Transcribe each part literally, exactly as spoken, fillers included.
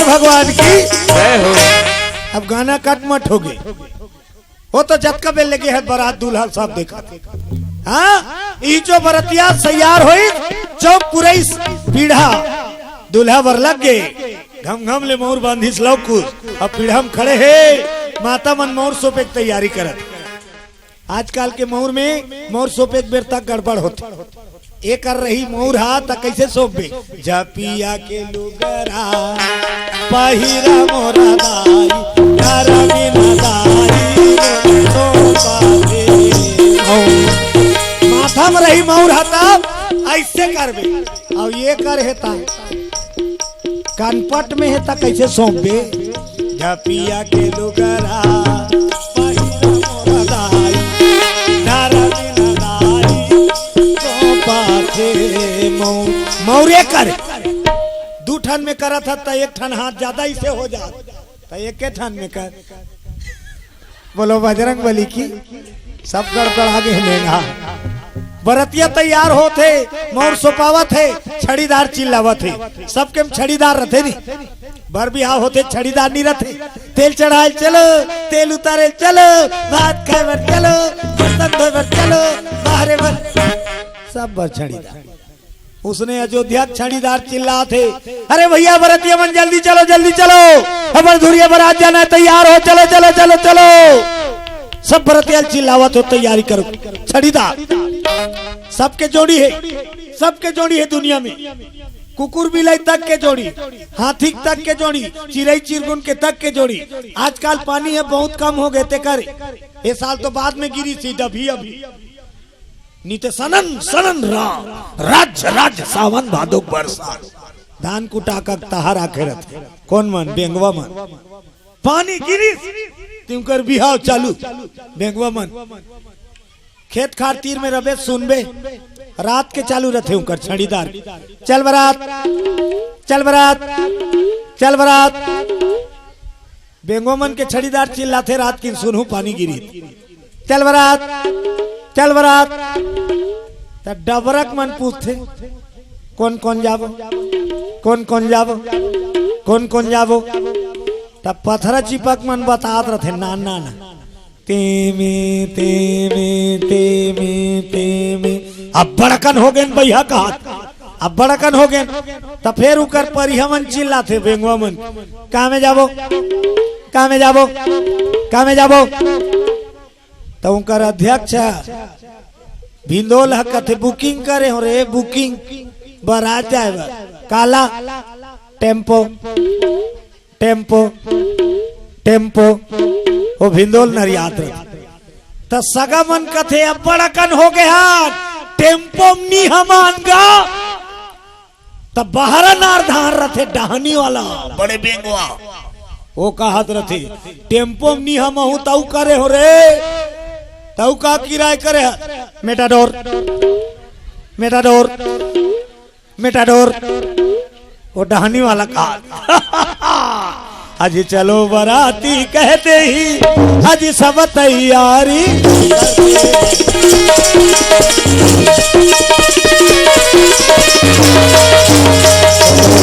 भगवान की। जय हो। अब गाना कट मट हो गे। वो तो जतका बेर लगे हे बरात दूल्हा सब देखा। हाँ, ई जो बरतिया तैयार होई, चौक पुरई पीढ़ा दूल्हा बर लग गे। घम घम ले मौर बांधिस लौकुस, अब पीढ़ा म खड़े हे, माता मन मौर सोपे के तैयारी करत। आजकल के मौर में मौर सोपे के बेर तक गड़बड़ होथे। एकर रही मौर हा त कइसे सोपबे? जपिया के लुगरा पहिरा मोरा दाई, तारा बिना दाई सोपा दे मौर। माथा में रही मौर हा त अइसे करबे। अब ये कर हे ता कनपट में हे त कइसे सोपबे? जपिया के लुगरा पहिरा मोरा दाई, तारा बिना दाई सोपा दे मौर। मौरे कर। दू ठन में करत हस त एक ठन हाथ जादा इसे हो जात, त एके ठन में कर। बोलो बजरंग बली की। सब गड़बड़ा गे हे मेघा। बरतिया तैयार होथे, मौर सोपावत हे, छड़ीदार चिल्लावत हे। सबके म छड़ीदार रथे नी। बर बिहाव होथे, छड़ीदार नी रथे। तेल चढ़ाए ल चलो, तेल उतारे ल चलो, भात खाए बर चलो, बर्तन धोए बर चलो, बाहरे बर, सब बर छड़ीदार। उसने अयोध्या के छड़ीदार चिल्लात हे, "अरे भइया, बरतिया मन जल्दी चलो, जल्दी चलो, हमर धुरिया बरात जाना हे, तैयार हो, चलो, चलो, चलो, चलो।" सब बरतिया चिल्लावत हे, "तैयारी करो।" छड़ीदार सबके जोड़ी हे, सबके जोड़ी हे दुनिया में। कुकुर बिलाई तक के जोड़ी, हाथी तक के जोड़ी, चिरई चिरगुन के तक के जोड़ी। आजकल पानी हे बहुत कम हो गे, तेकर ए साल तो बाद में गिरिस ही डभी अभी। नी ते सनन सनन राम, राज्य राज्य सावन भादो के बरसात। धान कुटा का तहार आखे रथे। कोन मन? बेंगवा मन। पानी गिरिस, तिंकर बिहाव चालू। बेंगवा मन। खेत खार तीर में रबे, सुनबे, रात के चालू रथे उंकर छड़ीदार। चल बरात, चल बरात, चल बरात। बेंगवा मन के छड़ीदार चिल्लाथे, "रात किन सुनहूं पानी गिरी।" चल बरात, चल बरात। त डबरक मन पूछथे, "कोन कोन जाबो, कोन कोन जाबो, कोन कोन जाबो?" त पथरा चिपक मन बतात रथे, "ना, ना, ना।" तेमे, तेमे, तेमे, तेमे। अब्बड़ अकन हो गेन बइहा कहत, अब्बड़ अकन हो गेन। त फेर उकर परिहा मन चिल्लाथे, बेंगवा मन, "का में जाबो, का में जाबो, का में जाबो?" त उंकर अध्यक्ष भिंदोल ह कथे, "बुकिंग करे हों रे, बुकिंग, बरात जाए बर।" काला? Tempo, tempo, tempo. ओ भिंदोल नरियात रथे। त सगा मन कथे, "अब्बड़ अकन हो गे हन, टेम्पो म नी हमान गा।" त बहरा नार धार रथे डहानी वाला, बड़े बेंगवा। ओ कहत रथे, "टेम्पो म नी हमहूं तऊ करे हों रे।" तऊ का किराय करे हस? Matador, Matador, Matador. ओ डहानी वाला कहत, "आज चलो बराती कहते ही, आज सब तैयारी।"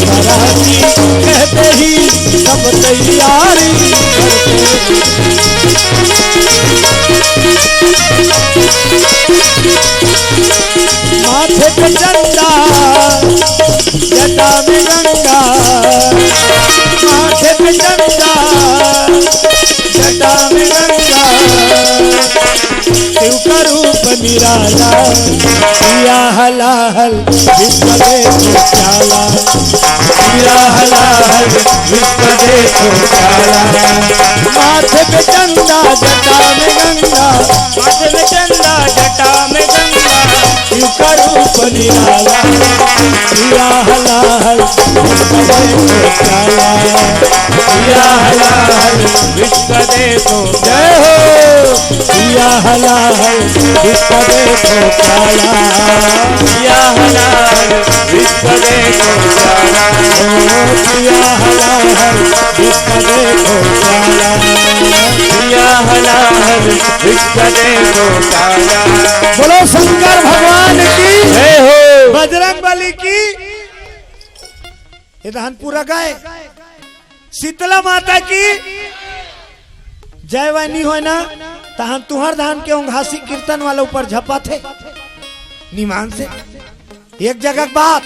बराती कहते ही सब तैयारी करते। माथे पे चंदा, जटा में गंगा, माथे पे चंदा, जटा में गंगा। शिव का रूप निराला, पिया हलाहल विश्व देखो प्याला, पिया हलाहल विश्व देखो प्याला। माथे पे चंदा, जटा में गंगा, माथे में चंदा, जटा में गंगा। शिव का रूप निराला, पिया हलाहल विश्व देखो प्याला, पिया हलाहल विश्व देखो। जय हो। पिया हलाहल विश्व देखो प्याला, पिया हलाहल विश्व देखो प्याला, ओ पिया हलाहल विश्व देखो प्याला, पिया हलाहल विश्व देखो प्याला। बोलो शंकर भगवान की, जय हो। बजरंग बली की। ये दहन पूरा गाए। शीतला माता की जय। वाणी होय ना, तहन तुंहर धान के ओंघासी कीर्तन वाला ऊपर झपाथे निमान से। एक जगह के बात,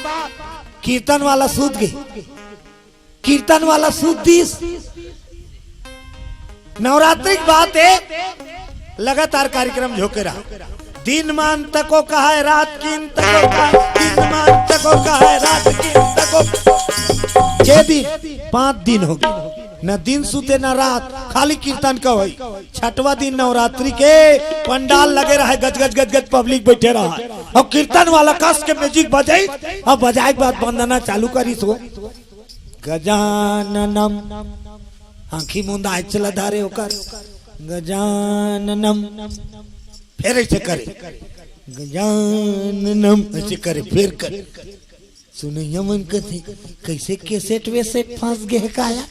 कीर्तन वाला सूत गे, कीर्तन वाला सूत दिस। नवरात्रि के बात हे, लगातार कार्यक्रम झोंके रहा। दिन मान तको कहाय, रात कीन तको कहाय, दिन मान तको कहाय, रात कीन तको। छह दिन, पांच दिन हो गे, न दिन सुते न रात, खाली कीर्तन का होय। छठवां दिन नवरात्रि के पंडाल लगे रहे, गज गज गज गज पब्लिक बैठे रहा, अउ कीर्तन वाला कस के म्यूजिक बजाइस, अउ बजाय के बाद वंदना चालू करिस हो। गजाननम, आंखी मुंद आय चला धारे ओकर, गजाननम, फेर ऐसे करे, गजाननम, ऐसे करे, फेर करे। सुनइया मन कथे, "कइसे कैसेट वेसेट फंस गे हे काया?"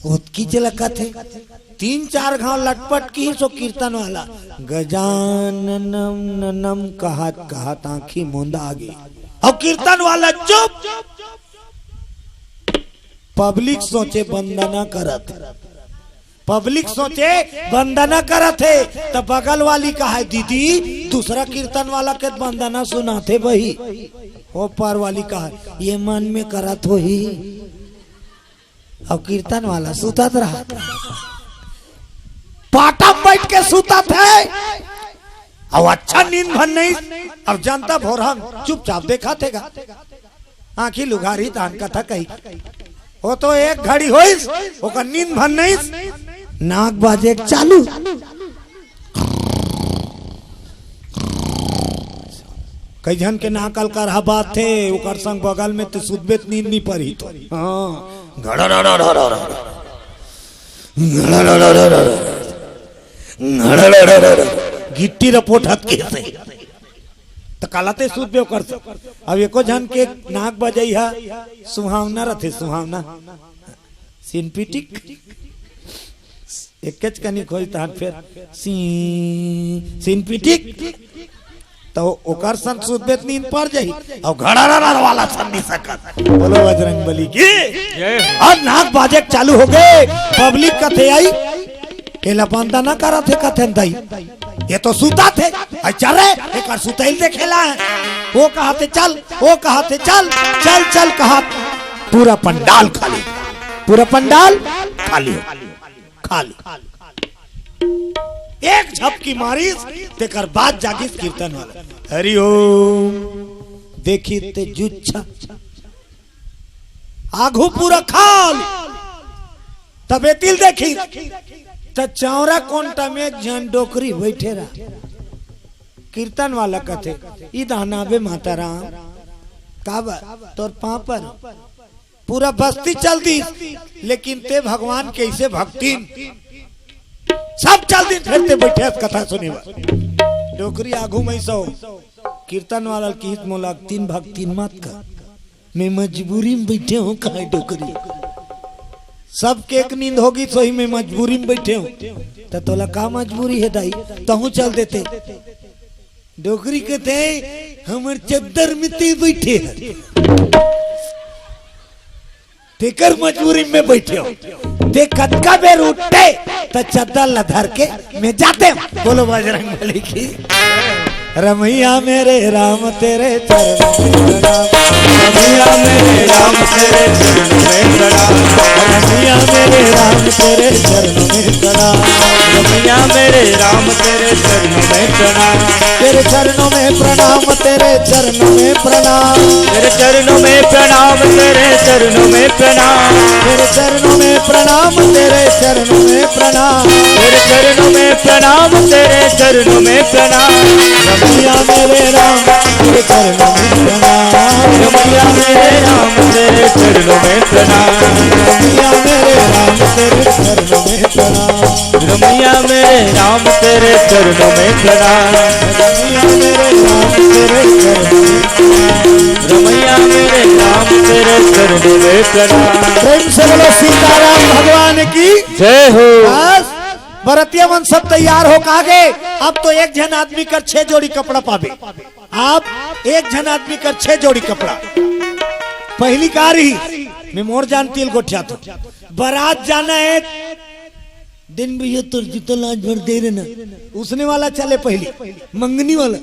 ओतकी चला कथे। तीन चार घांव लटपट किहिस ओ कीर्तन वाला, गजाननम ननम कहत कहत आंखी मुंदा गे। अउ कीर्तन वाला चुप। पब्लिक सोचे वंदना करत, पब्लिक सोचे वंदना करत हे, त बगल वाली कहाय, "दीदी, दूसरा कीर्तन वाला के वंदना सुनाथे बही।" ओ पार वाली कहाय, "ये मन में करत होही।" अउ कीर्तन वाला सुतत रहा, पाटा म बइठ के सुतत हे। अउ अच्छा नींद भर नहीं। अब जनता भोरहन चुपचाप देखत हे गा। आंखी लुघारी तहन कथा कही। ओ तो एक घड़ी होइस, ओकर नींद भर नइस, नाक बाजे के चालू। कई झन के नाक अलकरहा बात हे, ओकर संग बगल में तैं सुतबे त नींद नी परही तो। हाँ। गिट्टी रपोट हत के से। त काला तैं सुतबे ओकर से। अब एको झन के नाक बजई हा सुहावना रथे, सुहावना। सिनपिटिक। एकेच कनी खोई तहन फेर सी-, सिनपिटिक। त ओकर सन सुतबे त नींद पर जाही। अउ घड़रर वाला सन नी सकत। बोलो बजरंग बली की। जय हो। अउ नाक बाजे के चालू हो गे, पब्लिक कथे आई, "एला बंदना करत हे," कथे दई। "ये तो सुतत हे, अइ चल रे, एकर सुतई ल देखे ला हे।" ओ कहत हे, "चल," ओ कहत हे, "चल, चल, चल," कहत पूरा पंडाल खाली, पूरा पंडाल खाली, खाली। एक झपकी मारिस, तेकर बाद जागिस कीर्तन वाला। हरि ओम। देखिस ते जुच्छा, आघू पूरा खाली। तब एती ल देखिस, त चौरा कोंटा में एक झन डोकरी बइठे रहा। कीर्तन वाला कथे, "ई दहना बे माता राम।" "काबर?" "तोर पांव पर।" पूरा बस्ती चल दिस, लेकिन तैं भगवान के अइसे भक्तिन, सब चल दिस, फेर तैं बइठे हस कथा सुने बर। डोकरी आघू में सो, कीर्तन वाला ल किहिस, "मोला तीन भक्तिन मत कर।" "मैं मजबूरी में बइठे हंव," कहे डोकरी। सबके एक नींद होगिस, ओही में मजबूरी में बइठे हंव। त तोला का मजबूरी हे दाई, तहूं चल देते। डोकरी कथे, "हमर चद्दर में तैं बइठे हस, तेकर मजबूरी में बइठे हंव।" तैं कतका बेर उठते, त चद्दर ला धर के मैं जाते हंव। बोलो बजरंग बली की। रमैया मेरे राम तेरे चरणों में प्रणाम। रमैया मेरे राम तेरे चरणों में प्रणाम। रमैया मेरे राम तेरे चरणों में प्रणाम। रमैया मेरे राम तेरे चरणों में प्रणाम। तेरे चरणों में प्रणाम, तेरे चरणों में प्रणाम। तेरे चरणों में प्रणाम, तेरे चरणों में प्रणाम। तेरे चरणों में प्रणाम, तेरे चरणों में प्रणाम। तेरे चरणों में प्रणाम, तेरे चरणों में प्रणाम। रमैया मेरे राम तेरे चरणों में प्रणाम। रमैया मेरे राम तेरे चरणों में प्रणाम। रमैया मेरे राम तेरे चरणों में प्रणाम। रमैया मेरे राम तेरे चरणों में प्रणाम। रमैया मेरे राम तेरे चरणों में प्रणाम। रमैया मेरे राम तेरे चरणों में प्रणाम। प्रेम से बोलो सीताराम भगवान की। जय हो। बस, बरतिया मन सब तैयार हो, कहाँ गे? अब तो एक झन आदमी कर छह जोड़ी कपड़ा पाबे। अब एक झन आदमी कर छह जोड़ी कपड़ा। पहली का रही, मैं मोर जान तिल गोठियाथों। बरात जाना हे, दे न भैया तोर जूता ला आज भर दे रहे ना। उसने वाला चले पहली, मंगनी वाला।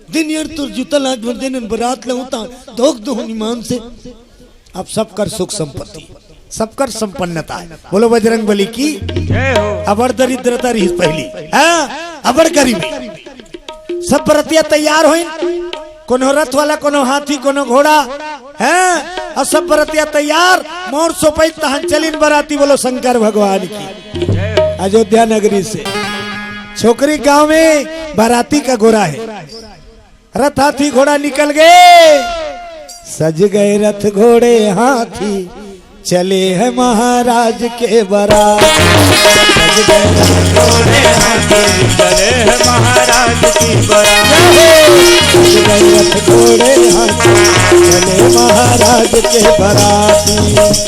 दे न यार तोर जूता ला आज भर दे ना, बरात लाहूं ता धोक दूहूं ईमान से। अब सबकर सुख संपत्ति, सबकर संपन्नता हे। बोलो बजरंग बली की। जय हो। अबड़ दरिद्रता रहिस पहली, हाँ, अबड़ गरीबी। सब बरतिया तैयार होइन, कोनो रथ वाला, कोनो हाथी, कोनो घोड़ा, हैं? अउ सब बरतिया तैयार, मोर सोपई तहन चलिन बराती, बोलो शंकर भगवान की। अयोध्या नगरी से छोकरी गांव में बराती का गोरा हे। रथ हाथी घोड़ा निकल गए, सज गए रथ घोड़े हाथी, चले हैं महाराज के बरात। सज गए रथ घोड़े हाथी, चले हैं महाराज की बरात। सज गए रथ घोड़े हाथी, चले महाराज के बराती।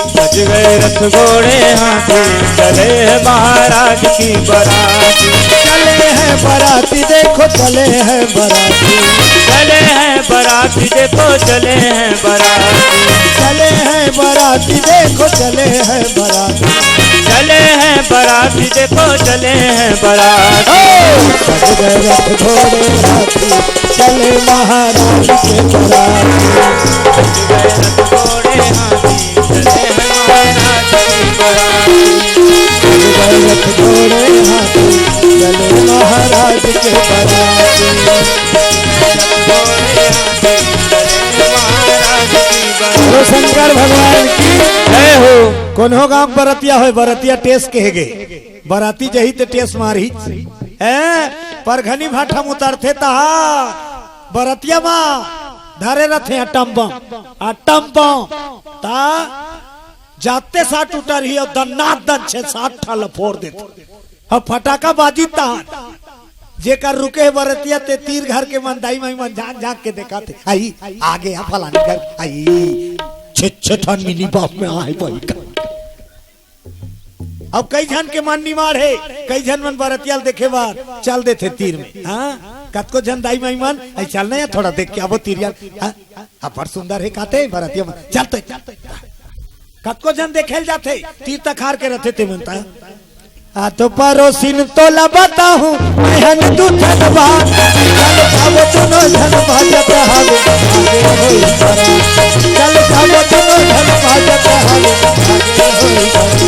सज गए रथ घोड़े हाथी, चले हैं महाराज की बराती। चले हैं बराती, देखो चले हैं बराती। चले हैं बराती, देखो चले हैं बराती। चले हैं बराती, देखो चले हैं बराती। चले हैं बराती, देखो चले हैं बराती। ओ! सज गए रथ घोड़े हाथी, चले महाराज के बराती। सज गए रथ घोड़े हाथी, चले हैं महाराज की बराती। सज गए रथ घोड़े हाथी, चले महाराज के बराती। बोलो शंकर भगवान की जय हो। कोनो गांव बरतिया होय, बरतिया टेस कहे गे, बराती जही ते टेस मारही। ए, परघनी भाठा म उतरथे तहा बरतिया मा धरे रथे अटम्बम, अटम्बम। ता जाते साथ उतरही अउ दन्नादन छे सात ठा ल फोर देथे। अब फटाका बाजी तहान, जेकर रुके हे बरतिया ते तीर घर के मन, दाई माई मन झांक झांक के देखाथे, आई आगे आ फलानी घर, आई छे छे ठन मिनी बाप में आहे भाई का। अब कई झन के मन निमार हे, कई झन मन बरतिया ल देखे बर चल देथे तीर में। हाँ, कतको झन दाई माई मन, "ऐ चल ना यार, थोड़ा देख के आबो तीरिया ल।" हाँ, अब्बड़ सुंदर हे काते बरतिया मन, चल तो, चल तो। कतको झन देखे ल जाथे, तीर तखार के रथे ते मन ता। आ तो परोसिन तोला बताहूं, महन दू ठन बात। चल जाबो दुनो झन बाजत हवे, आगे होई बरात। चल जाबो दुनो झन बाजत हवे, आगे होई बरात।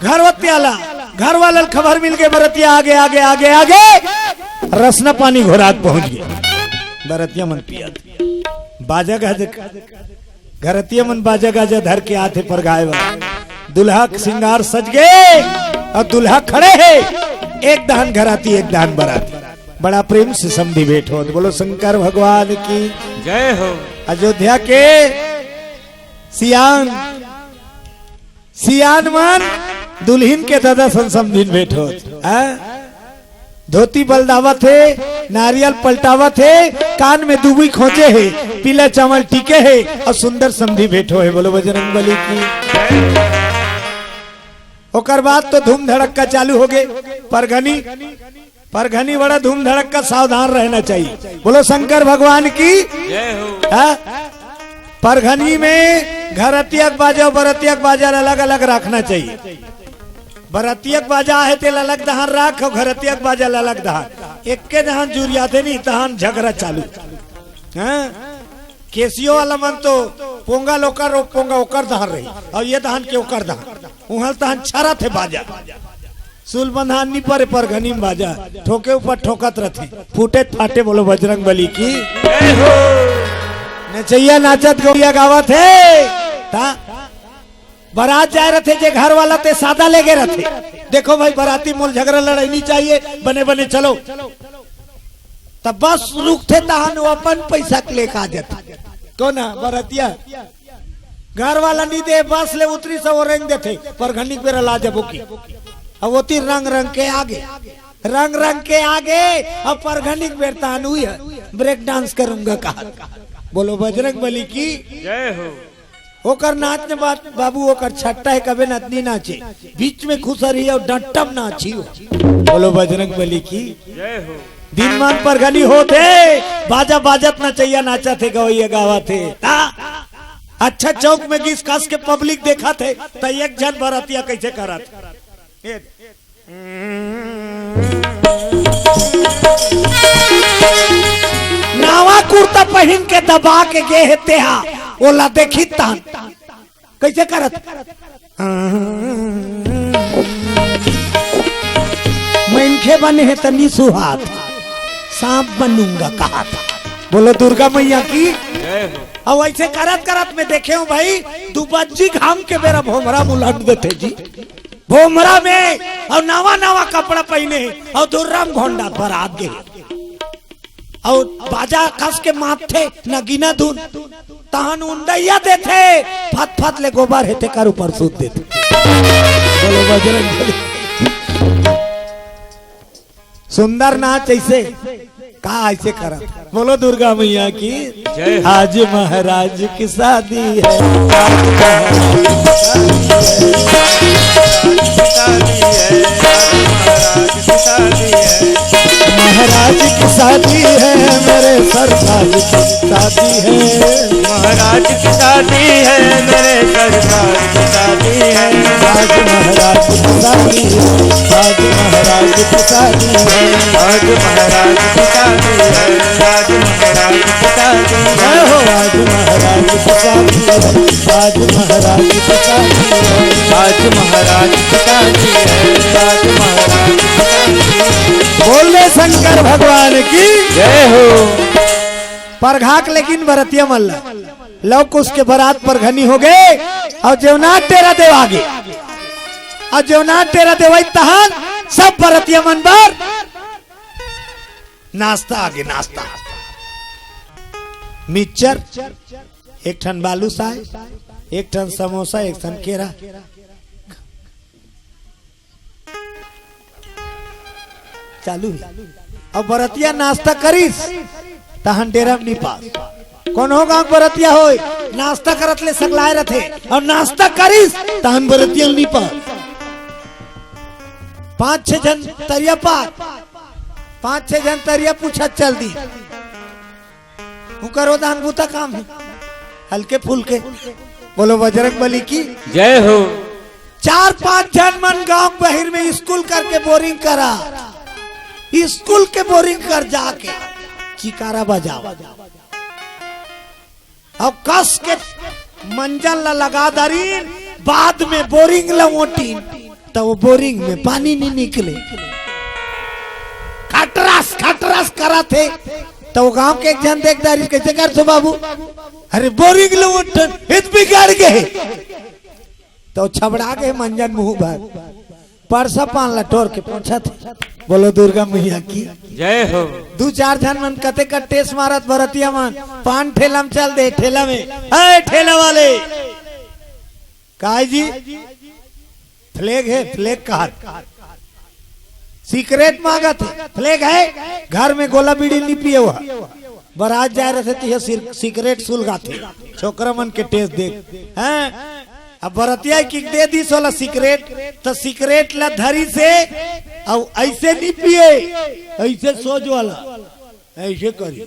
घर वत्याला, घर वाला ल खबर मिल के बरतिया आगे, आगे, आगे, आगे, रसना पानी घोरात पहुंच गए। बरतिया मन पियत, बाजा गाजा, घरतिया मन बाजा गाजा धर के आथे परघाय बर। दुल्हा के सिंगार सज गए अउ दुल्हा खड़े हे, एक दहन घराती, एक दहन बराती। बड़ा प्रेम से समधी भेंट होत। बोलो शंकर भगवान की जय हो। अयोध्या के सियान सियान मन दुल्हिन के ददा सन समधिन भेंट होत, हाँ? धोती बलदावत हे, नारियल पलटावत हे, कान में दुबई खोंचे हे, पीला चावल टीके हे अउ सुंदर समधी भेंट होहे। बोलो बजरंग बली की। ओकर बाद तो धूम धड़क्का चालू हो गे। परघनी परघनी बड़ा धूम धड़क्का, सावधान रहना चाहिए। बोलो शंकर भगवान की जय हो। हाँ? परघनी में घरतिया के बाजा अउ बरतिया के बाजा ल अलग-अलग रखना चाहिए। बरतिया के बाजा हे तेला अलग दहान राख अउ घरतिया के बाजा ल अलग दहान। एक्के दहान जुरियाथे नहीं, तहान झगड़ा चालू। हाँ? केसियो वाला मन तो पोंगल ओकर, ओ पोंगल ओकर दहान रही अउ ये दहान के ओकर दहान। उहाँ तहान छरत हे बाजा। सुल बंधान नी परे, परघनी में बाजा ठोके ऊपर ठोकत रथे, फूटे फाटे। बोलो बजरंग बली की। जय हो। नचैया नाचत गौरिया गावत हे। ता बरात जाए रथे, जे घर वाला ते सादा लेगे रथे। देखो भाई, बराती मोल झगड़ा लड़ाई नहीं चाहिए, बने बने चलो। तब बस रुकथे, तहान वो अपन पैसा के लेके आ जाथे। कौन है बरतिया? घर वाला नी दे, बस ले उतरी से वो रेंग देथे, परघनी के बेरा ला जबो की। अब ओती रंग रंग के आगे, रंग रंग के आगे, अब परघनी के बेर तान हुई है, ब्रेक डांस करूंगा कहा। बोलो बजरंग बली की। जय हो। ओकर नाच ने बात बाबू, ओकर छट्टा है, कबे नतनी नाचे, बीच में खुसर ही और डंटम नाची हो। बोलो बजरंग बली की। जय हो। दिन मान परघनी होत हे, बाजा बाजत नचैया नाचत हे, गवैया गावत हे। हाँ? अच्छा चौक में गिस कस के पब्लिक देखत हे, त एक झन बरतिया कैसे करत हे? ए, नावा कुर्ता पहिन के दबा के गे हे तेहा, ओला देखी तहन। कैसे करत? मनखे बने हे त नी सुहात, सांप बनूंगा कहात। बोलो दुर्गा मैया की। जय हो। अब ऐसे करत करत मैं देखे हूँ भाई, दुबज्जी घाम के बेरा भोमरा मुलंड देथे जी। भोमरा में और नवा नवा कपड़ा पहिने हे और धुर्रम घोंडा बरात गे। अउ बाजा कस के मापथे, नगीना धुन, तहन उंडैया देथे, फत फत ले गोबर हे तेकर ऊपर सूत देथे। बोलो बजरंग बली। सुंदर नाच ऐसे, का ऐसे करत? बोलो दुर्गा मैया की। जय हो। आज महाराज की शादी है। शादी है, आज महाराज की शादी है। महाराज की शादी है, मेरे सरदार की शादी है। महाराज की शादी है, मेरे सरदार की शादी है। आज महाराज की शादी है, आज महाराज की शादी है। आज महाराज की शादी है, आज महाराज की शादी है। जय हो। आज महाराज की शादी है, आज महाराज की शादी है। आज महाराज की शादी है, आज महाराज की शादी है। बोल दे शंकर भगवान की। जय हो। परघाक लेकिन बरतिया मन ला, लव कुश के बरात परघनी हो गे, अउ जेवनाथ डेरा देवा गे, अउ जेवनाथ डेरा देवई तहन सब बरतिया मन बर नाश्ता आगे, नाश्ता। मिक्सचर, एक ठन बालूशाही, एक ठन समोसा, एक ठन केरा। चालू हे। अब बरतिया नाश्ता करिस, तहन डेरा म नी पास। कोनो गांव के बरतिया होय, नाश्ता करत ले सकलाय रथे, अउ नाश्ता करिस, तहन बरतिया ल नी पास। पांच छह झन तरिया पार, पांच छह झन तरिया पूछत चल दी। उकर ओदान बूता काम हे, हल्के फुल्के। बोलो बजरंग बली की। जय हो। चार पांच झन मन गांव बहिर में स्कूल करके बोरिंग करा, स्कूल के बोरिंग कर जाके चिकारा बजावा। अउ कस के मंजन ला लगा दरिन, बाद में बोरिंग ला ओटिन, त वो बोरिंग में पानी नी निकले। खटरस खटरस करत हे, त वो गांव के एक झन देख दरिस, "कैसे करथो बाबू?" "अरे बोरिंग ला ओटन, हित बिगड़ गे।" त वो छबड़ा गे मंजन मुंह भर। परसा पान ला टोर के पोंछत हे। बोलो दुर्गा मैया की। जय हो। दू चार झन मन कते का टेस मारत बरतिया मन, "पान ठेला में चल दे, ठेला में, ए ठेला वाले।" "काय जी?" "फ्लैग हे, फ्लैग कहात।" सिगरेट मांगत हे, "फ्लैग हे?" घर में गोला बीड़ी नी पिए हुआ। बरात जाय रथे तिहा सिर-, सिगरेट सुलगाथे, छोकरा मन के टेस देख। हैं? अब बरतिया के दे दिस वाला सिगरेट, त सिगरेट ला धरिस हे, अउ ऐसे नी पिए, ऐसे सोज वाला, ऐसे करी,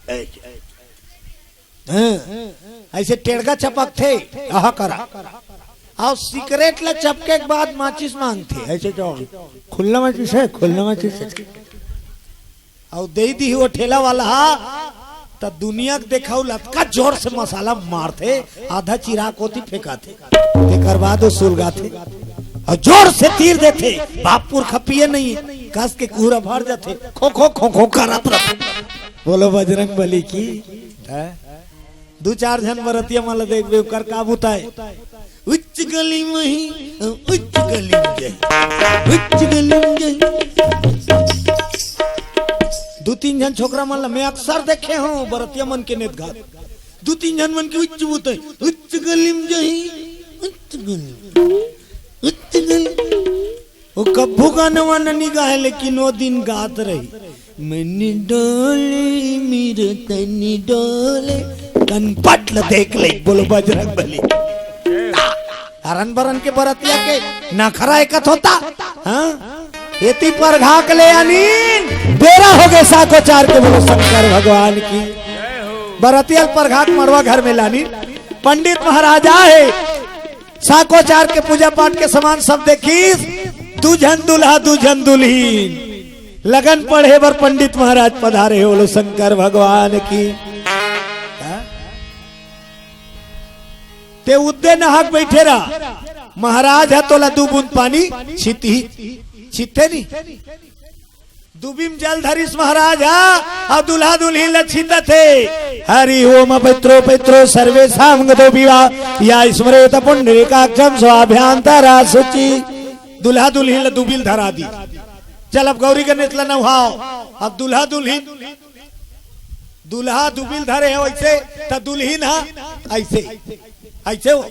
ऐसे, हैं? ऐसे टेड़गा चपकथे, आहा करा। अउ सिगरेट ला चपके के बाद माचिस मांगथे, ऐसे जाओ, "खुल्ला माचिस हे, खुल्ला माचिस हे।" अउ दे दिही वो ठेला वाला हा, त दुनिया के देखाऊ लतका जोर से मसाला मारथे, आधा चिराग ओती फेंकाथे, तेकर बाद वो सुलगाथे, अउ जोर से तीर देथे, बाप पुरखा पिए नहीं, कस के कुहरा भर जाथे, खो खो खो खो करत रथे। बोलो बजरंग बली की। हैं? दू चार झन बरतिया मन ला देखबे, ओकर का बुता हे? उच्च गली में ही, उच्च गली में जाही, उच्च गली में जाही। दू तीन झन छोकरा मन ला मैं अक्सर देखे हूँ, बरतिया मन के नेत घात। दू तीन झन मन के उच्च बुत हे, उच्च गली में जाही, उच्च गली, उच्च गली। वो कब्बो गाना वाना नहीं गाए, लेकिन वो दिन गात रही, "मन डोले, मेरा तन डोले।" कनपट ल देख ले, बोलो बजरंग बली। हरन बरन के बरतिया के नखरा एकत होता, हाँ? एती परघा के ले आनी, बेरा हो गए साकोचार के, बोलो शंकर भगवान की। बरतिया ल परघा के मड़वा घर में लानी, पंडित महाराज आहे, साकोचार के पूजा पाठ के सामान सब देखिस, दू झन दूल्हा, दू झन दुल्हिन, लगन पढ़े बर पंडित महाराज पधारे हे, बोलो शंकर भगवान की। हाँ? ते उद्दे नहाक बैठे रहा, महाराज ह तोला दू बूंद पानी छितही, छितथे नहीं। दुबी म जल धरिस महाराज ह, अउ दूल्हा दुल्हिन ल छितत हे। हरि ओम पवित्रो पवित्रो सर्वेषां गतो विवा, या स्मरेत पुंडरीकाक्षं स्वाभ्यंतरा शुचि। दूल्हा दुल्हिन ल दुबी ल धरा दी। चल अब गौरी गणेश ल नहाओ। अब दूल्हा दुल्हिन, दूल्हा दुबी ल धरे हे वैसे, त दुल्हिन ह ऐसे, ऐसे हो।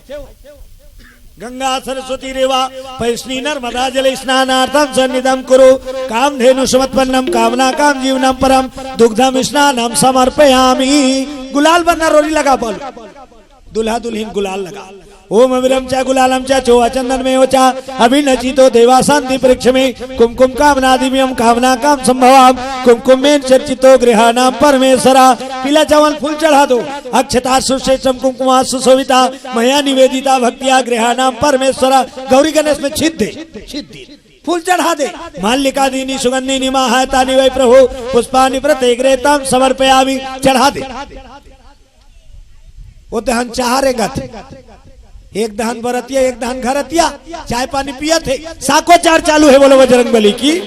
गंगा सरस्वती रेवा पयस्नी नर्मदा जले स्नानार्थं सन्निधं कुरु। कामधेनु समत्पन्नं कामना काम जीवनं परं दुग्धं स्नानं समर्पयामि। गुलाल बन्ना रोरी लगा बोल। दूल्हा दुल्हिन गुलाल लगा। ओम अबीरं च गुलालं च चोवा चंदनमेव च अभिनचितो देवा शांति परीक्ष में कुमकुम कामनादिव्यं कामना काम संभवाम कुमकुमेन चर्चितो गृहाणाम परमेश्वरा। पीला चावल फूल चढ़ा दो। अक्षता सुश्रेष्ठम कुमकुमा सुशोभिता मया निवेदिता भक्तिया गृहाणाम परमेश्वरा। गौरी गणेश में छिद दे, छिद दे, फूल चढ़ा दे। माल्लिकादीनि सुगंधीनि माहातानि वै प्रभु पुष्पाणि प्रत्यग्रे तां समर्पयामि। चढ़ा दे। वो दहन चाह रे गत, एक दहन बरतिया, एक दहन घरतिया, चाय पानी पियत हे, साकोचार चालू हे। बोलो बजरंग बली की।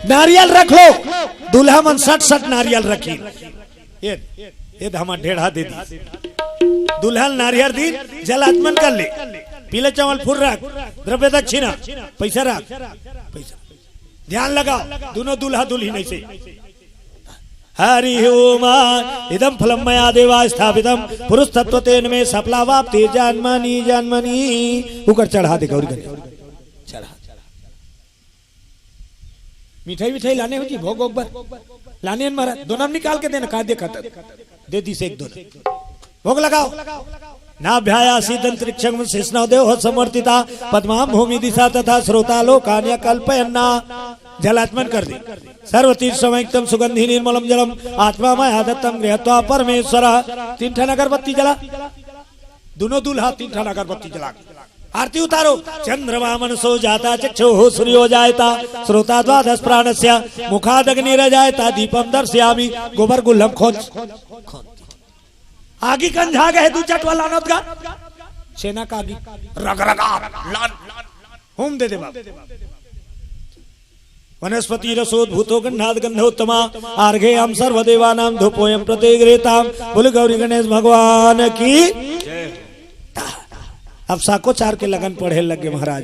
नारियल रख लो, दूल्हा मन सट सट नारियल रखी। ये, ये तो हमार ढेढ़ा दे दी। दुल्हन नारियल दी, जल आचमन कर ले, पीले चावल फूल रख, द्रव्य दक्षिणा, पैसा रख, पैसा। ध्यान लगाओ, दोनों दूल्हा दुल्हिन ऐसे। हरि ओम। इदं फलं मया देवा स्थापितं पुरुष तत्व तेन में सफला वाप्ति जन्मनि जन्मनि। उकर चढ़ा दे गौरी गणेश। चढ़ा। मिठाई विठाई लाने हो जी, भोग वोग बर। लाने न महाराज, दोनों निकाल के देना, का देखा तब। दे दी से एक दोनों। भोग लगाओ। नाभ्याया सीदंतरिक्षम शेषनाग देव समर्थिता पद्माम भूमि दिशा तथा स्रोता लोकान्य कल्पयन्ना। जल आचमन कर दे। सर्वतीर्थ समयुक्तम सुगंधि निर्मलम जलम आत्मा मया दत्तम गृहत्वा परमेश्वर। तीन ठन अगरबत्ती जला। दोनों दूल्हा तीन ठन अगरबत्ती जला। आरती उतारो। चंद्रमा मनसो जाता चक्षुः सूर्यो जायता स्रोता द्वादश प्राणस्य मुखादग्निरजायता दीपम दर्शयामि। गोबर गुल्लम खोंच। आगी कंझा गए दू चटवा लानत गा। छेना का आगी। रगरगा। लान। होम दे दे बाबू। वनस्पति रसोद्भूतो गंधाद गंधोत्तमा। आर्घेयम सर्वदेवानाम धूपोयम प्रतिगृहताम। बोले गौरी गणेश भगवान की। अब साकोचार के लगन पढ़े लगे महाराज।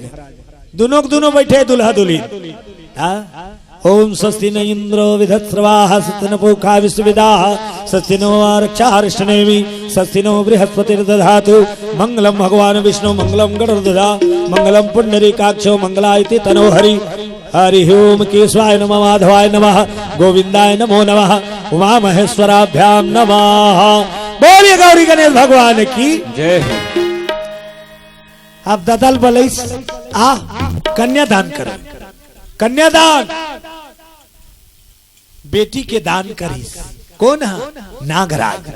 दोनों के दोनों बैठे दुल्हा दुल्हिन। हाँ? ओम स्वस्ति न इंद्रो विधत्स्रवाः स्वस्ति न पूषा विश्ववेदाः स्वस्ति नो रक्षाः अरिष्टनेमि स्वस्ति नो बृहस्पतिर्दधातु। मंगलम भगवान विष्णु मंगलम गणर्दधा मंगलम पुंडरीकाक्षो मंगलायति तनो हरि। हरि ओम केशवाय नमः माधवाय नमः गोविंदाय नमो नमः उमा महेश्वराभ्याम नमः। बोलिए गौरी गणेश भगवान की। जय हो। अब ददल बलैस आ कन्यादान करो। कन्यादान बेटी के दान करिस। कोन हा? नागराज।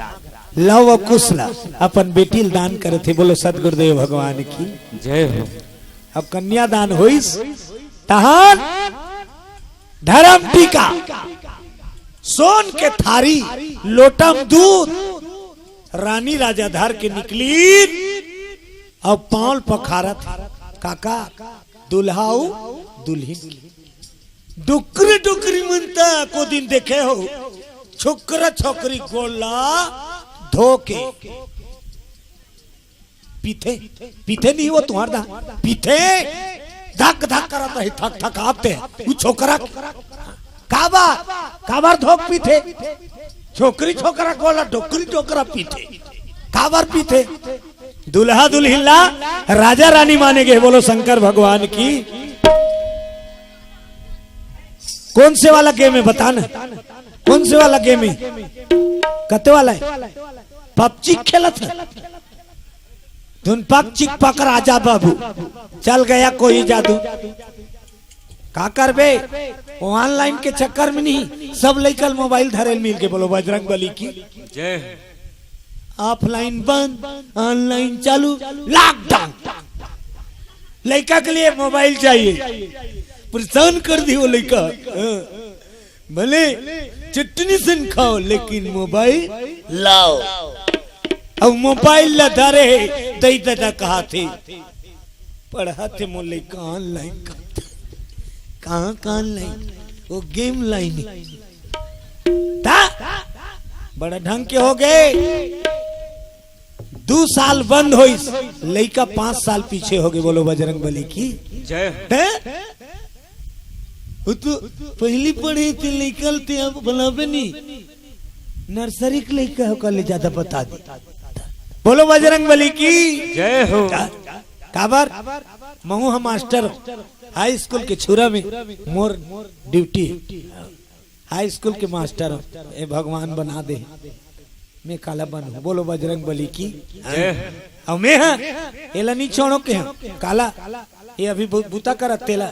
लव कुश ल अपन बेटी ल दान करे थे। बोलो सदगुरुदेव भगवान की। जय हो। अब कन्यादान होइस तहान धर्म टीका, सोन के थारी, लोटम दूध, रानी राजा धर के निकली। अब पांव पखारत हे। काका, दुल्हा अउ दुल्हिन। डुकरी डुकरी मन त को दिन देखे हो, छोकरा छोकरी गोला धो के पीथे, पीथे नहीं वो तुम्हार दा, पीथे, धक धक करत रही, थक थक आपते, वो छोकरा काबर, काबर धोक पीथे? छोकरी छोकरा गोला डोकरी डोकरा पीथे। काबर पीथे? दुल्हा दुल्हिन ला राजा रानी माने गे। बोलो शंकर भगवान की। कौन से वाला गेम है, बता ना, कौन से वाला गेम है? कते वाला है? पबजी खेलत है। धुन पक चिक पक राजा बाबू, चल गया कोई जादू। का करबे? वो ऑनलाइन के चक्कर में नहीं, सब लइका ल मोबाइल धरे ल मिल के। बोलो बजरंग बली की। जय हो। ऑफलाइन बंद, ऑनलाइन चालू, लॉकडाउन। लइका के लिए मोबाइल चाहिए, परेशान कर दी वो लइका। हाँ। भले चटनी सन खाओ, लेकिन मोबाइल लाओ। अब मोबाइल ला धरे हे, दई ददा कहा थे, पढ़ा थे मोले का ऑनलाइन का, कहाँ का ऑनलाइन, वो गेम लाइन। ता बड़ा ढंग के हो गए। दू साल बंद होइस, लइका पांच साल पीछे हो गए। बोलो बजरंग बली की। जय हो। हैं? वो तो पहली पढ़े थे, लइका ल ते अब बनाबे नहीं। नर्सरी के लइका हो, ओकर ले ज्यादा बता दी। बोलो बजरंग बली की। जय हो। का-, काबर? महू हम मास्टर, हाई स्कूल के छुरा में मोर ड्यूटी। हाई स्कूल के मास्टर ए भगवान बना दे, मैं काला बनहूं। बोलो बजरंग बली की। जय। अउ मैं हा एला नी छोड़ो के हा काला, ये अभी बु-, बुता करत तेला,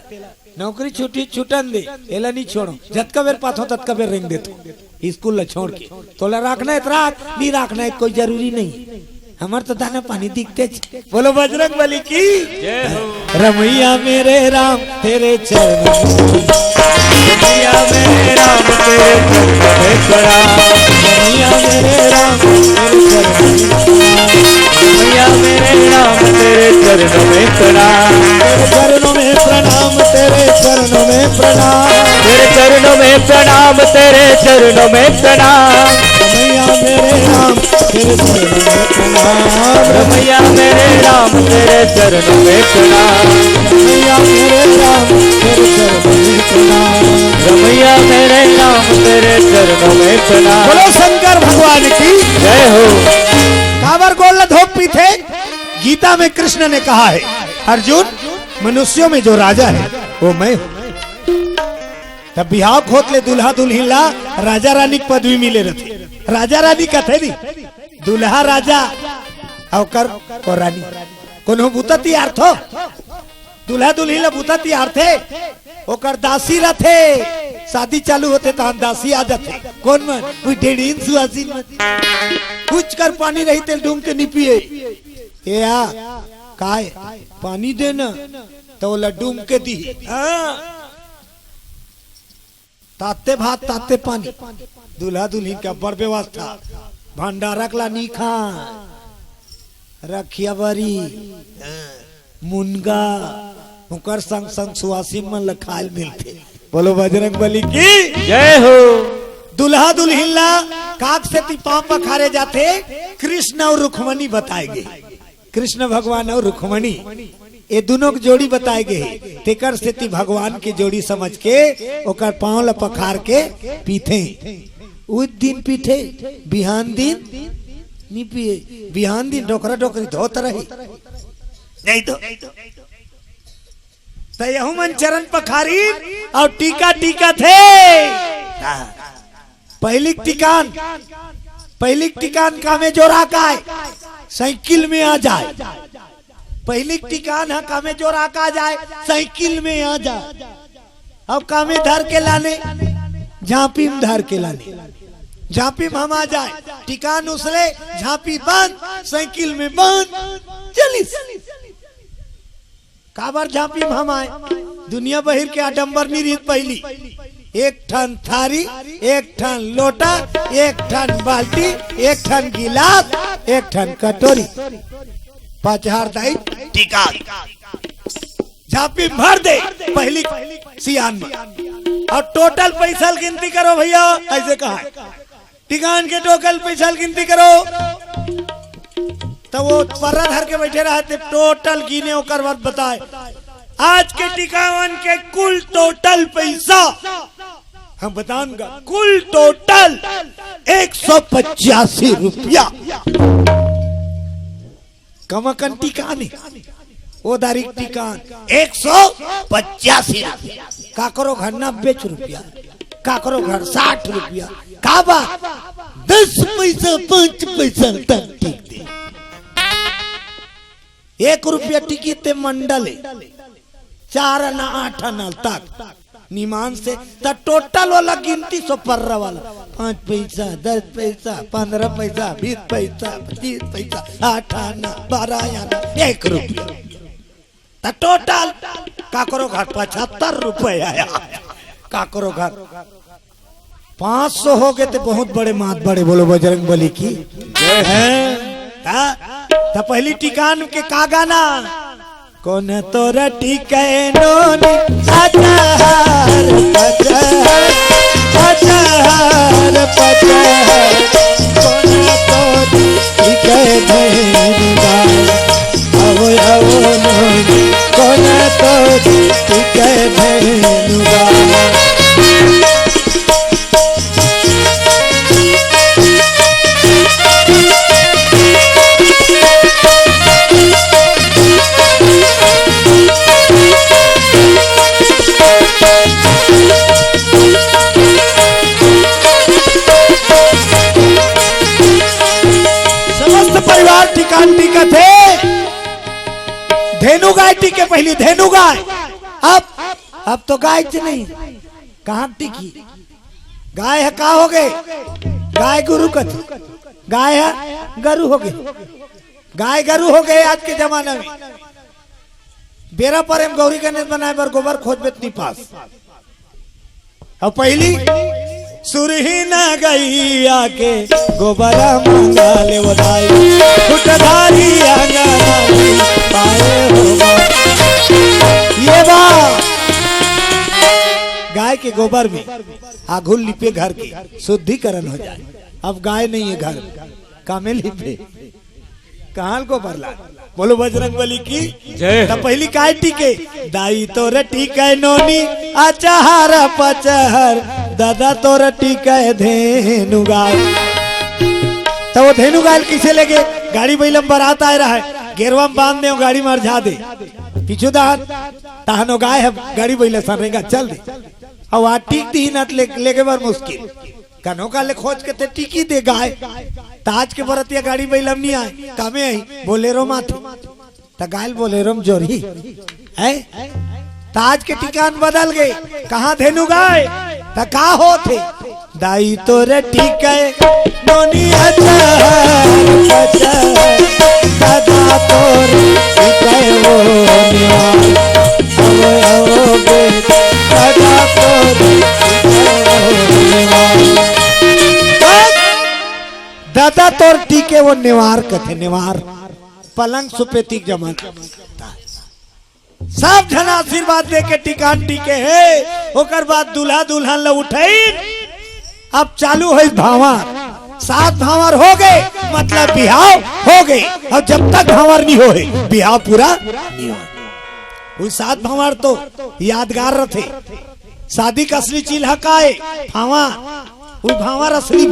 नौकरी छुट्टी छुटन दे, एला नी छोड़ो। जतका बेर पाथो ततका बेर रेंग देथो स्कूल ला छोड़ के। तोला राखना है त राख, नी राखना है कोई जरूरी नहीं। हमर तो दाना पानी दिखते च-, बोलो बजरंग बली की। जय हो। रमैया मेरे राम तेरे चरणों में। रमैया मेरे राम तेरे चरणों में प्रणाम। रमैया मेरे राम तेरे चरणों में प्रणाम। रमैया मेरे राम तेरे चरणों में प्रणाम। तेरे चरणों में प्रणाम, तेरे चरणों में प्रणाम। तेरे चरणों में प्रणाम, तेरे चरणों में प्रणाम। रमैया मेरे राम तेरे चरणों में प्रणाम। रमैया मेरे राम तेरे चरणों में प्रणाम। रमैया मेरे राम तेरे चरणों में प्रणाम। रमैया मेरे राम तेरे चरणों में प्रणाम। बोलो शंकर भगवान की। जय हो। काबर गोल धोक पीथे। गीता में कृष्ण ने कहा है, अर्जुन, मनुष्यों में जो राजा है वो मैं हूँ। तब बिहाव खोत ले दूल्हा दुल्हिन ला राजा रानी के पदवी मिले रथे। राजा रानी कथे नी, दूल्हा राजा अउ ओकर ओ रानी। कोनो बुता तियार थो, दूल्हा दुल्हिन ला बुता तियार थे, ओकर दासी रथे। शादी चालू होथे तहन दासी आ जाथे। कोन मन? कोई ढेड़ीन सुवासिन मन। कुछ कर पानी रही तेल डूम के नी पिए। ए आ, काय? पानी देना, तो ओला डूम के दी। हाँ। ताते भात, ताते पानी। दूल्हा दुल्हिन के अब्बड़ व्यवस्था। भंडारक ला नी खा। रखिया बरी, मुनगा, ओकर संग संग सुवासिन मन ला खाए ल मिलथे। बोलो बजरंग बली की। जय हो। दूल्हा दुल्हिन ला काक सेती पांव पखारे जाथे, कृष्ण अउ रुक्मणी बताए गे। कृष्ण भगवान अउ रुक्मणी, ये दुनों के जोड़ी बताए गे हे, तेकर सेती भगवान के जोड़ी समझ के ओकर पांव ला पखार के पीथे। उद दिन पीथे, बिहान दिन नी पिए। बिहान दिन डोकरा डोकरी धोत रही, नहीं तो। त यहू मन चरण पखारी अउ टीका टीकथे। पहिली टिकान, पहिली टिकान कामे जोरा काय, साइकिल में आ जाए। पहिली टिकान ह कामे जोरा का जाए, साइकिल में आ जाए। अब कामे धर के लाने, झांपी में धर के लाने, झांपी में हमा जाए। टिकान उसले, झांपी बंद, साइकिल में बंद, चलिस। काबर झांपी में हमाए? दुनिया बहिर के आडंबर नी रहित पहिली। एक ठन थारी, एक ठन लोटा, एक ठन बाल्टी, एक ठन गिलास, एक ठन कटोरी। पचहार दाई टिकान झांपी में भर दे पहिली सियान में। अउ टोटल पैसा ल गिनती करो भैया, अइसे कहा हे। टिकान के टोटल पैसा ल गिनती करो। त वो पर्रा धर के बइठे रहा, ते टोटल गिने, ओकर बाद बताए। आज के टिकावन के कुल टोटल पैसा हम बताऊंगा, कुल टोटल एक सौ पचासी रुपया। कमाकन टिकान हे, ओ दारी टिकान एक सौ पचासी रुपया। काकरो घर नब्बे रुपया, काकरो घर साठ रुपया। का बात? दस पैसा, पाँच पैसा तक टिक दे। एक रुपया टिकी ते मंडल हे, चार आना, आठ आना तक निमान से, त टोटल वाला गिनती सो पर्रा वाला, पाँच पैसा, दस पैसा, पन्द्रह पैसा, बीस पैसा, पच्चीस पैसा, आठ आना, बारह आना, एक रुपया। त टोटल काकरो घर पचहत्तर रुपया आय, काकरो घर पाँच सौ हो गए ते बहुत बड़े मात बड़े। बोलो बजरंग बली की। हैं? त, त पहली टिकान के का गाना? कोन तोर टिके नोनी, अचहर पचहर, अचहर पचहर। कोन तोर टिके धैनुगा, आवो, आवो नोनी, कोन तोर टिके धैनुगा। समस्त परिवार टिकान टिकत हे। धेनु गाय टिके, पहली धेनु गाय। अब, अब तो गाय च नहीं, कहाँ टिकी? गाय ह का हो गए? गाय गुरु कथे, गाय ह गरु हो गए। गाय गरु हो गए आज के जमाना में। बेरा परे म गौरी गणेश बनाए बर गोबर खोजबे त नी पास। अउ पहली सुरही न गैया के गोबरा मंगा ले वो दाई, खुटधारी आंगन पाए हो। ये बा गाय के गोबर में आघुल लिपे घर के शुद्धिकरण हो जाए। अब गाय नहीं है घर में, कामे लिपे। कहाँ को बरला? बोलो बजरंग बली की जय। त पहली काय टीके? दाई तोर टीके नोनी, अचहर पचहर, दादा तोर टीके धेनु गाय। त वो धेनु गाय ल किसे लेगे? गाड़ी बैलम बरात आए रहा है, गेरवा में बांध दे, गाड़ी मार जा दे। पीछू दान, तहनो गाय हम गाड़ी बैला सन रेंगा, चल दे। अब वहाँ टीक दी न ले, लेगे बर मुश्किल। कनो का ले खोज के ते टीकी दे गाय। त आज के बरतिया गाड़ी बैलम नहीं आए, कामे आई, बोलेरो माथे। त गाय ल बोलेरो म जोरही। है? त आज के टिकान बदल गए। कहाँ धेनु गाय? त का होथे? दाई तोर टीके नोनी अचहर पचहर, दादा तोर टीके वो निवार। अवो, अवो बे, दादा तोर टीके वो निवार। दादा तोर टीके वो नेवार कथे, नेवार। पलंग सुपेती के जमाना। सब झन आशीर्वाद दे के टिकान टीके हे। ओकर बाद दूल्हा दुल्हन ल उठइन। अब चालू होइस भांवर। सात भांवर हो गए, मतलब बिहाव हो गए। अउ जब तक भांवर नहीं होए, बिहाव पूरा नहीं होए। वो सात भांवर तो यादगार रथे। शादी का असली चीज ह का हे? भांवर। वो भांवर असली।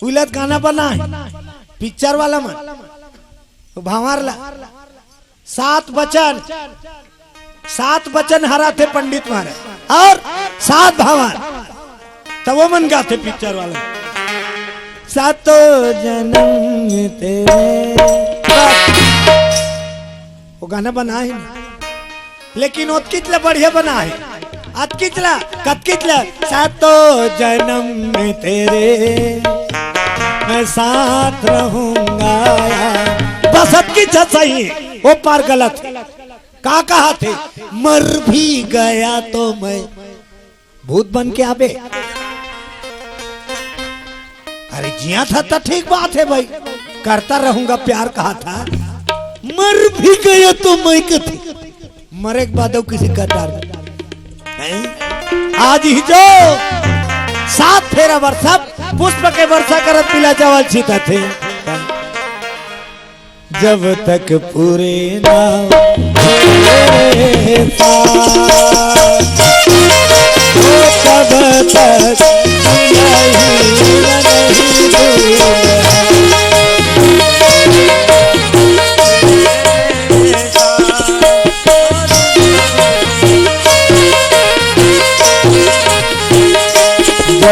उइला त गाना बना हे, पिक्चर वाला मन। वो भांवर ला। सात बचन, सात बचन हर आथे पंडित महाराज, अउ सात भांवर, त वो मन गाथे पिक्चर वाला, सातों जन्म तेरे। वो गाना बना हे ना, लेकिन ओतकिच ला बढ़िया बना हे। अतकिच ला, कतकिच ला, सातों जन्म में तेरे मैं साथ रहूंगा। बस अतकिच सही हे, वो पार गलत हे। का कहाथे? मर भी गया तो मैं भूत बन के आबे। अरे जियाथे त ठीक बात हे भाई, करता रहूंगा प्यार कहाथा। मर भी गया तो मैं कथे, मरे के बाद अउ किसी कतार में। हैं? आज ही जो सात फेरा वर्षा, पुष्प के वर्षा करत पीला चावल छींटथे। जब तक पूरे ना हो तेरे साथ, वो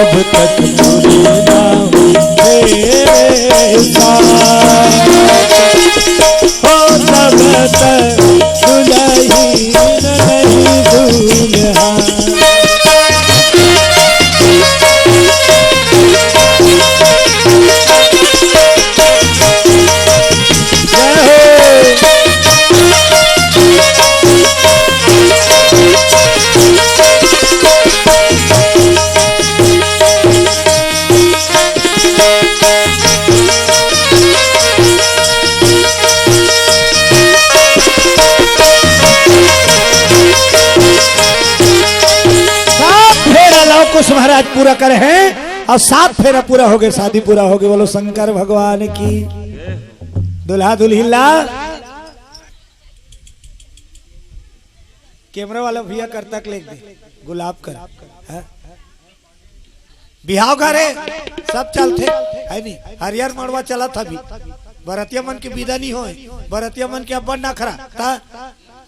अब तक पूरे ना हुए तेरे साथ। हो तब तक दुल्हन नहीं दूल्हा। जय हो। सात फेरा लव कुश महाराज पूरा करे हैं और सात फेरा पूरा हो गए, शादी पूरा हो गई। बोलो शंकर भगवान की। दुल्हा दुल्हिन ला कैमरा वाला भैया करतक लेके दे, गुलाब कर। हाँ? बिहाव घरे सब चलथे, है नी? हरियर मड़वा चलत हबी, बरतिया मन के बिदा नी होय, बरतिया मन के अब्बड़ नखरा, ता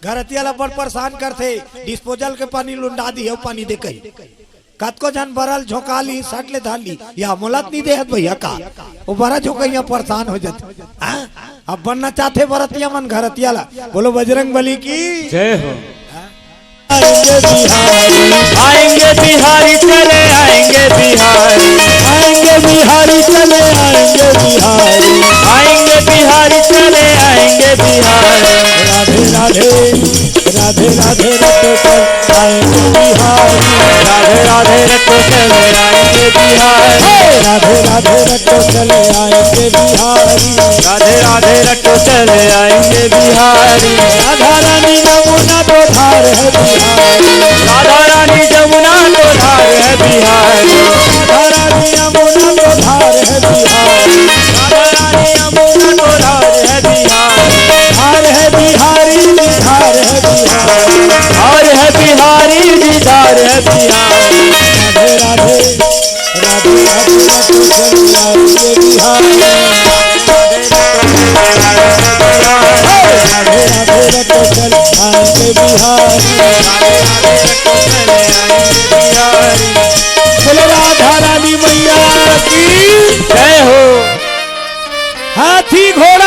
घरतिया ला अब्बड़ परेशान करथे, डिस्पोजल के पानी लुंडा दी, हे पानी दे कही। कतको झन बरल झोंका ली, सट ले धर ली, या मोला त नी देहत भैया का? वो बरा झोंका यहाँ परेशान हो जाथे। हाँ? अब बनना चाहथे बरतिया मन घरतिया ला। बोलो बजरंग बली की। जय हो। आएंगे बिहारी, आएंगे बिहारी, चले आएंगे बिहारी। आएंगे बिहारी, चले आएंगे बिहारी। आएंगे बिहारी, चले आएंगे बिहारी। राधे राधे, राधे राधे रटो चल आएंगे बिहारी। राधे राधे रटो चले आएंगे बिहारी। हे! राधे राधे रटो चले आएंगे बिहारी। राधे राधे रटो चले आएंगे बिहारी। राधा रानी जमुना तो धार है बिहारी। राधा रानी जमुना तो धार है बिहारी। राधा रानी जमुना तो धार है बिहारी। राधा रानी जमुना तो धार है बिहारी। धार है बिहारी, धार है बिहारी। धार है बिहारी जी, धार है बिहारी। राधे राधे, राधे राधे, रटो चले आएंगे बिहारी। राधे राधे, रटो चले आएंगे बिहारी। बोलो राधा रानी मैया की। जय हो। हाथी घोड़ा